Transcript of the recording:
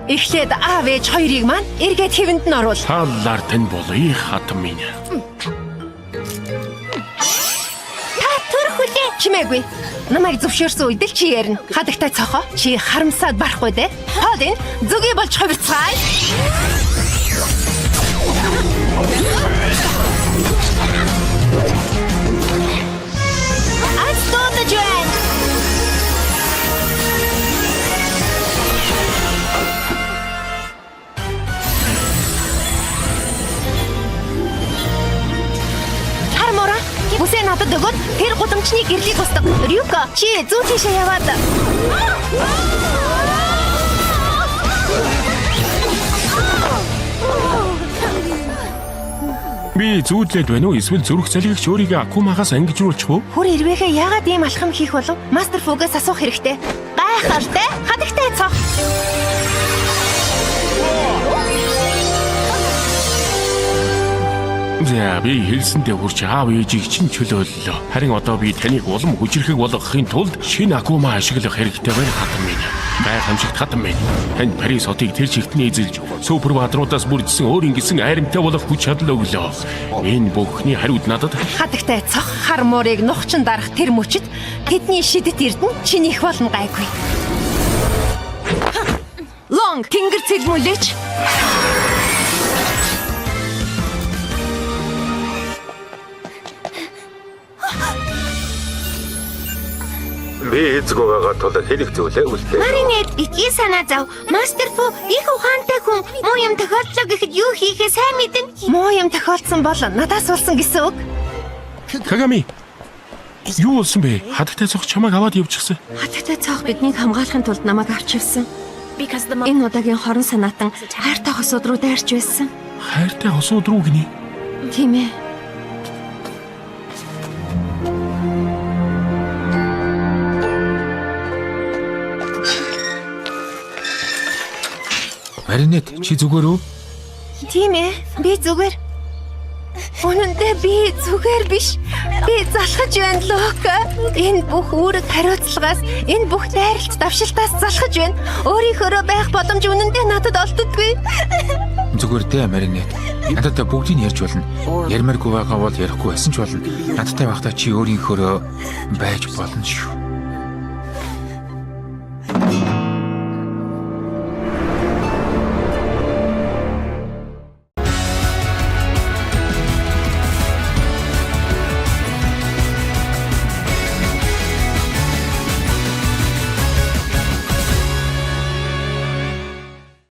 Эхлээд аав ээж хоёрыг маань эргээд хэвэнд нь оруул. Таллаар тань болъё хатан минь. Та төр хүлээ чимээгүй. Намайг зөвшөөрсөн үед л чи ярина. Хадагтай цохоо чи харамсаад барахгүй дээ. Полин зүгий болж хувирцгаая. Аз дуудаж байна. Хар мороо бүсээ надад өгөөд тэр гудамжны гэрлийг устгах. Рюко чи зүүн тийшээ яваад. Би зүүдлээд байна уу эсвэл зүрх залгигч өөрийгөө Акумагаас ангижруулчих уу? Хүр ирвэхээ яагаад ийм алхам хийх болов? Мастер Фугаас асуух хэрэгтэй. Гайхалтай хадагтай цох. За би хэлсэндээ хүрч аав ээжийг чинь чөлөөллөө. Харин одоо би таныг улам хүчрхэг болгохын тулд шинэ Акума ашиглах хэрэгтэй байна хатан минь. Гайхамшигт хатан минь. Танд Парис хотыг тэр чигтний эзэлж супер баатруудаас бүрдсэн өөрийн гэсэн айрамтай болох хүч чадал өглөө. Энэ бүхний хариуд надад Хадагтай цох хар муурыг нухчин дарах тэр мөчид тэдний шидэт эрдэнэ чинийх болно гайгүй. Лонг тэнгэр цэлмүүлээч. Би эзгүй байгаа тул хэрэг зүйлээ үлдээ. Маринет битгий санаа зав. Мастер Фу их ухаантай хүн. Муу юм тохиолдлоо гэхэд юу хийхээ сайн мэднэ. Муу юм тохиолдсон бол надаас болсон гэсэн үг. Кагами. Юу болсон бэ? Хадагтай цох чамайг аваад явчихсан. Хатагтай цоох биднийг хамгаалахын тулд намайг авч явсан. Энэ удаагийн хорон санаатан хайртай хосууд руу дайрч байсан. Хайртай хосууд руу гинэ. Тийм ээ. Маринет чи зүгээр үү? Тийм ээ. Би зүгээр. Үнэн дээр би зүгээр биш. Би залхаж байна, Лука. Энэ бүх үүрэг хариуцлагаас, энэ бүх дайралт давшилтаас залхаж байна. Өөрийнхөөрөө байх боломж үнэн дээр надад олддоггүй. Зүгээр дээ Маринет. Надад бүгдийг нь ярьж болно. Ярмааргүй байгаа бол ярихгүй байсан ч болно. Надтай байхдаа чи өөрийнхөөрөө байж болно шүү.